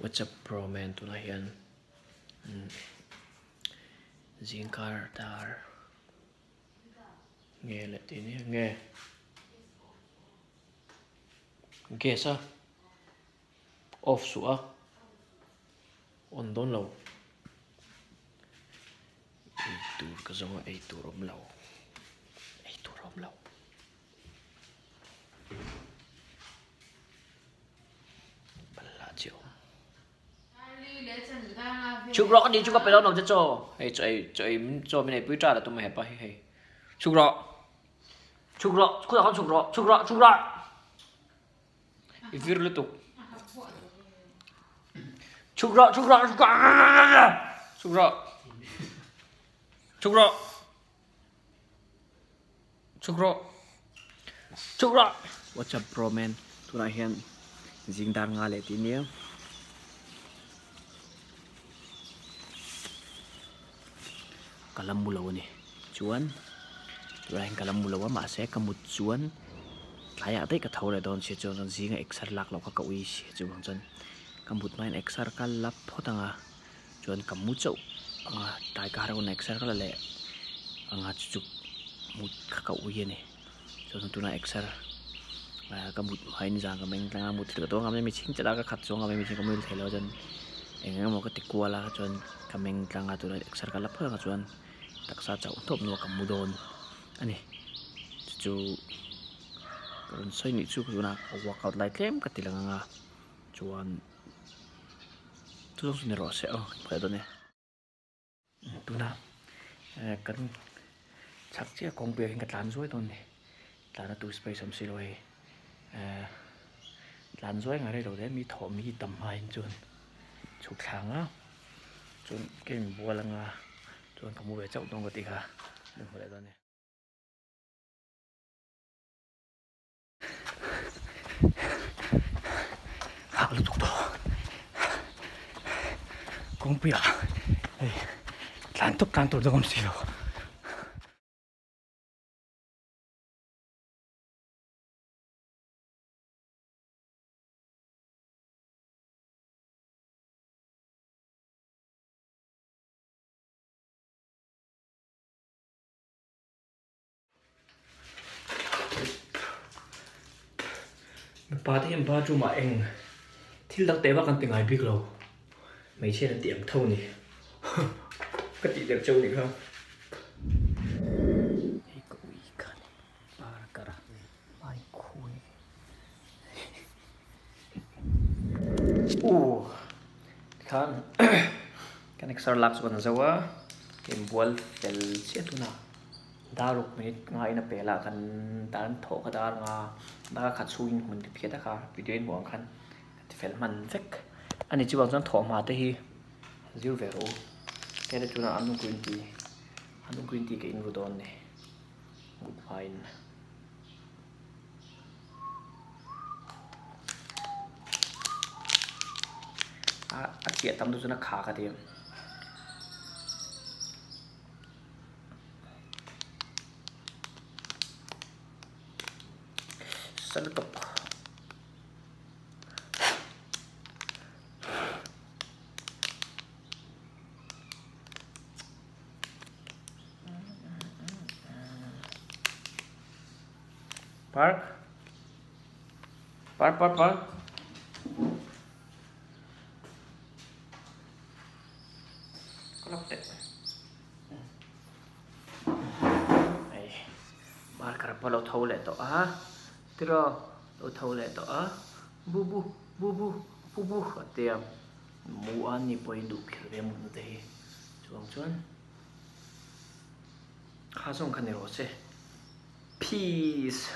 What's up bro man tunah hian zingkar dar nge leh tih nia nge gas a off suh a on dawn lo ei tur ka zawng a ei tur awm lo ei tur awm lo. Chuk rawh ka ti chu ka pe dawn lo che chaw hei chaw ei chaw ei chaw min ei pui ṭat a tum a hepa hi hei chuk rawh chuk rawh khutah khan chuk rawh chuk rawh chuk rawh i vir lutuk chuk rawh chuk rawh chuk rawh chuk rawh chuk rawh. Chuk rawh. Chuk rawh. What's up bro man. Tunah hian zing dar nga leh tih nia. Ka la mu lo a ni. Chuan tunah hian ka la mu lo a mahse ka mut chuan tlaiah daih ka tho leh dawn sia chuan zinga exer lak loh kha ka ui sia chuvang chuan ka mut hmain exer ka la phawt ang a. Chuan ka mu chauh anga tlai ka harh hunah exer ka la leh anga chu chu mut kha ka ui a ni. Chuan tunah exer ka mut hmain zan ka meng tlang a mut ka dawn ang mi chhing chelh a ka khat chuang a mi chhing ka muhil thei lo chuan eng eng emaw ka ti kual a chuan ka meng tlang a tunah exer ka la phawt ang chuan taksa chauh hnawp hnawp ka mu dawn a ni. Chu chu ka rawn sawi nih chu tunah ka workout lai tlem ka ti lang ang a chuan. Chu chu ni rawh se aw phei dawn e tuna kan chhak chiah kawngpui ah hian ka tlan zuai dawn a ni tlan a tu space awm silo hei tlan zuai ngai rei lo hle mi thawh mi tam hma in chuan chhuk thla ang a chuan ka inbual anga chuan ka mu ve chauh dawn ka tih kha min hmu leh dawn a ni. Hah lutuk tawh kawngpuiah hei tlan tawp tlan tur deuh awm si lo. Mipa te hian bathroom ah eng thil dang teh vak an ti ngai bik lo hmeichhia an ti ang tho a ni ka tih der cheu nih kha hei ka ui kha ni par kar a hmai khui uh tikhan kan exer lak chu kan zo a inbual fel chiah tunah. Dar ruk minute nga in a pel a kan tan thawh kha dar nga dar khat chhungin hmun ti phiat a kha video in hmuh ang khan ka ti fel hman vek a ni chuvang chuan thawhhma te hi zir ve rawh u heta tunah anu green tea anu green tea ka in ru dawn a ni mut hmain. A chiah tam duh chuan a kha ka ti em. Salutok. Park. Park, park, park. Hei marker pawh a lo tho leh tawh a tiraw lo tho leh tawh a bu bu bu bu bu bu a tia mu a ni pawhin duh phir ve mutna te hi chuvang chuan kha zawng kha ni rawh se peace.